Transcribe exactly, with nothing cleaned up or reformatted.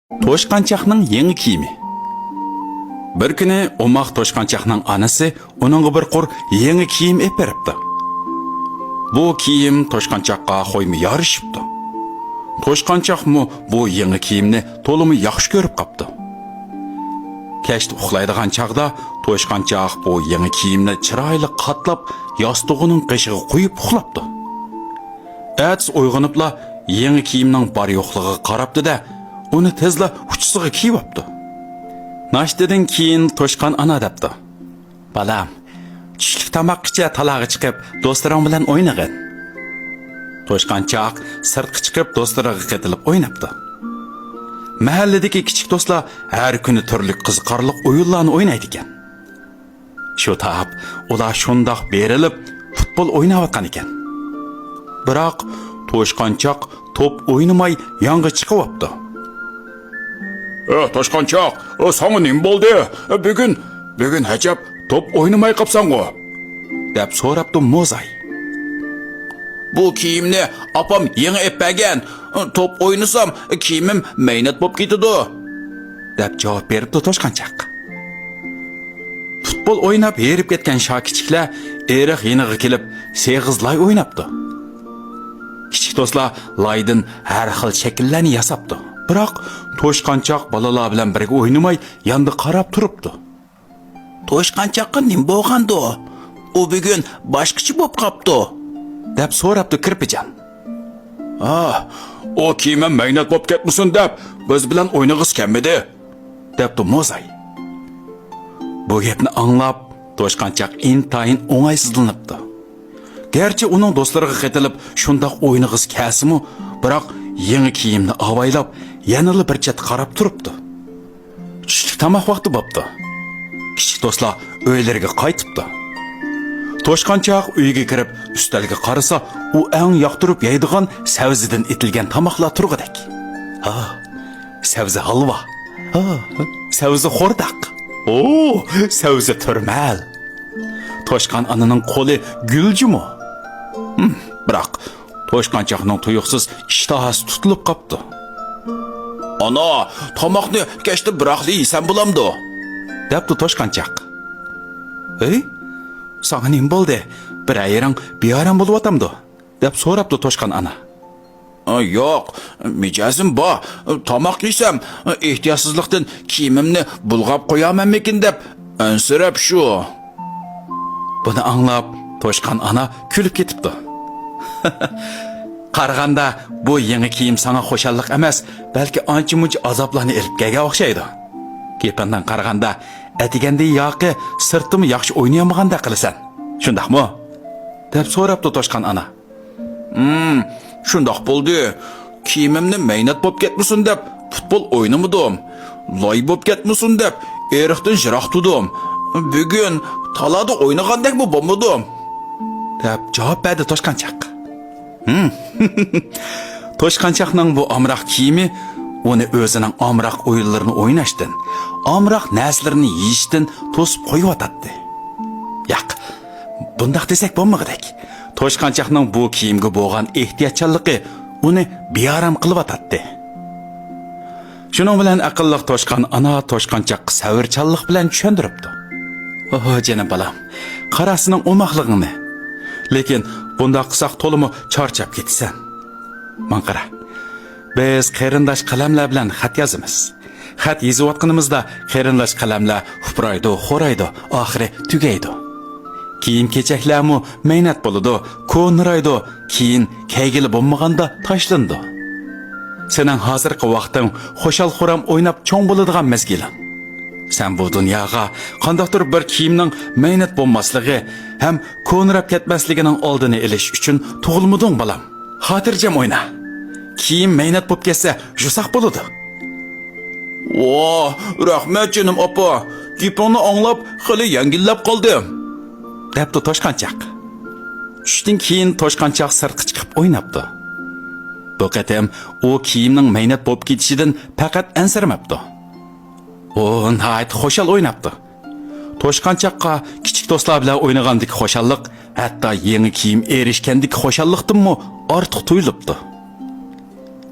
توشقانچاقنىڭ يېڭى كىيىمى. بىر كۈنى ئوماق توشقانچاقنىڭ ئانىسى ئۇنىڭغا بىر قۇر يېڭى كىيىم ئېلىپ بېرىپتۇ. بۇ كىيىم توشقانچاققا خويمۇ يارىشىپتۇ. توشقانچاقمۇ بۇ يېڭى كىيىمنى تولىمۇ ياخشى كۆرۈپ قاپتۇ. كەچتە ئۇخلايدىغان چاغدا توشقانچاق بۇ يېڭى كىيىمنى چىرايلىق قاتلاپ، ياستۇقىنىڭ قېشىغا قويۇپ ئۇخلاپتۇ. ئەتىسى ئويغىنىپلا يېڭى كىيىمنىڭ بار-يوقلۇقىغا قاراپتۇ-دە، ئۇنى تېزلا ئۇچىسىغا كىيىۋاپتۇ. ناشتىدىن كېيىن توشقان ئانا دەپتۇ: «بالام، چۈشلۈك تاماققىچە تالاغا چىقىپ، دوستلىرىڭ بىلەن ئوينىغىن.» توشقانچاق سىرتقا چىقىپ، دوستلىرىغا قېتىلىپ ئويناپتۇ. مەھەللىدىكى كىچىك دوستلار ھەر كۈنى تۈرلۈك قىزىقارلىق ئويۇنلارنى ئوينايدىكەن. شۇ تاپ ئۇلار شۇنداق بېرىلىپ پۇتبول ئويناۋاتقان ئىكەن. بىراق توشقانچاق توپ ئوينىماي يانغا چىقىۋاپتۇ. «ئە، توشقانچاق، ساڭا نېمە بولدى؟ بۈگۈن، بۈگۈن ئەجەب توپ ئوينىماي قاپسەنغۇ؟» دەپ سوراپتۇ موزاي. «بۇ كىيىمنى ئاپام يېڭى ئېلىپ بەرگەن. توپ ئوينىسام، كىيىمىم مەينەت بولۇپ كېتىدۇ.» دەپ جاۋاب بېرىپتۇ توشقانچاق. پۇتبول ئويناپ ھېرىپ كەتكەن شاكىچىكلەر ئېرىق يېنىغا كېلىپ، سېغىز لاي ئويناپتۇ. كىچىك دوستلار لايدىن ھەر خىل شەكىللەرنى ياساپتۇ. بىراق توشقانچاق بالىلار بىلەن بىرگە ئوينىماي، ياندا قاراپ تۇرۇپتۇ. «توشقانچاققا نېمە بولغاندۇ؟ ئۇ بۈگۈن باشقىچە بوپ قاپتۇ.» دەپ سوراپتۇ كىرپىجان. «ھا، ئۇ كىيىمىم مەينەت بوپ كەتمىسۇن دەپ، بىز بىلەن ئوينىغۇسى كەلمىدى.» دەپتۇ موزاي. بۇ گەپنى ئاڭلاپ، توشقانچاق ئىنتايىن ئوڭايسىزلىنىپتۇ. گەرچە ئۇنىڭ دوستلىرىغا قېتىلىپ شۇنداق ئوينىغۇسى كەلسىمۇ، بىراق يېڭى كىيىمنى ئاۋايلاپ، يەنىلا بىر چەتتە قاراپ تۇرۇپتۇ. چۈشلۈك تاماق ۋاقتى بوپتۇ. كىچىك دوستلار ئۆيلىرىگە قايتىپتۇ. توشقانچاق ئۆيگە كىرىپ ئۈستەلگە قارىسا، ئۇ ئەڭ ياقتۇرۇپ يەيدىغان سەۋزىدىن ئېتىلگەن تاماقلار تۇرغۇدەك. ھا، سەۋزە ھالۋا. ھا، سەۋزە خورداق. ئو، سەۋزە تۈرمەل. توشقان ئانىنىڭ قولى گۈل جۇمۇ. ھىم، بىراق توشقانچاقنىڭ تۇيۇقسىز ئىشتىھاسى تۇتۇلۇپ قاپتۇ. «ئانا، تاماقنى كەچتە بىراقلا يېسەم بولامدۇ؟» دەپتۇ توشقانچاق. «ھەي، ساڭا نېمە بولدى؟ بىرەر يېرىڭ بىئارام بولۇۋاتامدۇ؟» دەپ سوراپتۇ توشقان ئانا. «ئا، ياق، مىجەزىم بار. تاماق يېسەم، ئېھتىياتسىزلىقتىن كىيىمىمنى بۇلغاپ قويارمەنمىكىن دەپ ئەنسىرەپ شۇ.» بۇنى ئاڭلاپ، توشقان ئانا كۈلۈپ كېتىپتۇ. «قارىغاندا، بۇ يېڭى كىيىم ساڭا خۇشاللىق ئەمەس، بەلكى ئانچە-مۇنچە ئازابلارنى ئېلىپ كەلگەن ئوخشايدۇ. گېپىڭدىن قارىغاندا، ئەتىگەندىن ياقى سىرتتىمۇ ياخشى ئوينىيالمىغاندەك قىلىسەن. شۇنداقمۇ؟» دەپ سوراپتۇ توشقان ئانا. «ھىم، شۇنداق بولدى. كىيىمىمنى مەينەت بوپ كەتمىسۇن دەپ پۇتبول ئوينىمىدىم. لاي بوپ كەتمىسۇن دەپ ئېرىقتىن يىراق تۇردۇم. بۈگۈن تالادا ئوينىغاندەكمۇ بولمىدىم.» دەپ جاۋاب بەردى توشقانچاق. ھىم. توشقانچاقنىڭ بۇ ئامراق كىيىمى ئۇنى ئۆزىنىڭ ئامراق ئويۇنلىرىنى ئويناشتىن، ئامراق نەرسىلىرىنى يېيىشتىن توسۇپ قويۇۋاتاتتى. ياق، بۇنداق دېسەك بولمىغۇدەك. توشقانچاقنىڭ بۇ كىيىمگە بولغان ئېھتىياتچانلىقى ئۇنى بىئارام قىلىۋاتاتتى. شۇنىڭ بىلەن ئەقىللىق توشقان ئانا توشقانچاققا سەۋرچانلىق بىلەن چۈشەندۈرۈپتۇ. «ئوھو، جېنىم بالام، قارا سېنىڭ ئوماقلىقىڭنى. لېكىن بۇنداق قىلساق تولىمۇ چارچاپ كېتىسەن. ماڭا قارا، بىز قېرىنداش قەلەملەر بىلەن خەت يازىمىز. خەت يېزىۋاتقىنىمىزدا قېرىنداش قەلەملەر ئۇپرايدۇ، خورايدۇ، ئاخىرى تۈگەيدۇ. كىيىم-كېچەكلەرمۇ مەينەت بولىدۇ، كونىرايدۇ، كېيىن كەيگىلى بولمىغاندا تاشلىنىدۇ. سېنىڭ ھازىرقى ۋاقتىڭ خۇشال-خۇرام ئويناپ چوڭ بولىدىغان مەزگىلىڭ. سەن بۇ دۇنياغا قانداقتۇر بىر كىيىمنىڭ مەينەت بولماسلىقى ھەم كونىراپ كەتمەسلىكىنىڭ ئالدىنى ئېلىش ئۈچۈن تۇغۇلمىدىڭ، بالام. خاتىرجەم ئوينا. كىيىم مەينەت بولۇپ كەتسە، جۇساق بولىدۇ.» «ۋاھ، رەھمەت، جېنىم ئاپا. گېپىڭنى ئاڭلاپ، خېلى يەڭگىللەپ قالدىم.» دەپتۇ توشقانچاق. چۈشتىن كېيىن توشقانچاق سىرتقا چىقىپ ئويناپتۇ. بۇ قېتىم ئۇ كىيىمنىڭ مەينەت بولۇپ كېتىشىدىن پەقەت ئەنسىرىمەپتۇ. ئۇ ناھايىتى خۇشال ئويناپتۇ. توشقانچاققا كىچىك دوستلار بىلەن ئوينىغاندىكى خۇشاللىق، ھەتتا يېڭى كىيىم ئېرىشكەندىكى خۇشاللىقتىنمۇ ئارتۇق تۇيۇلۇپتۇ.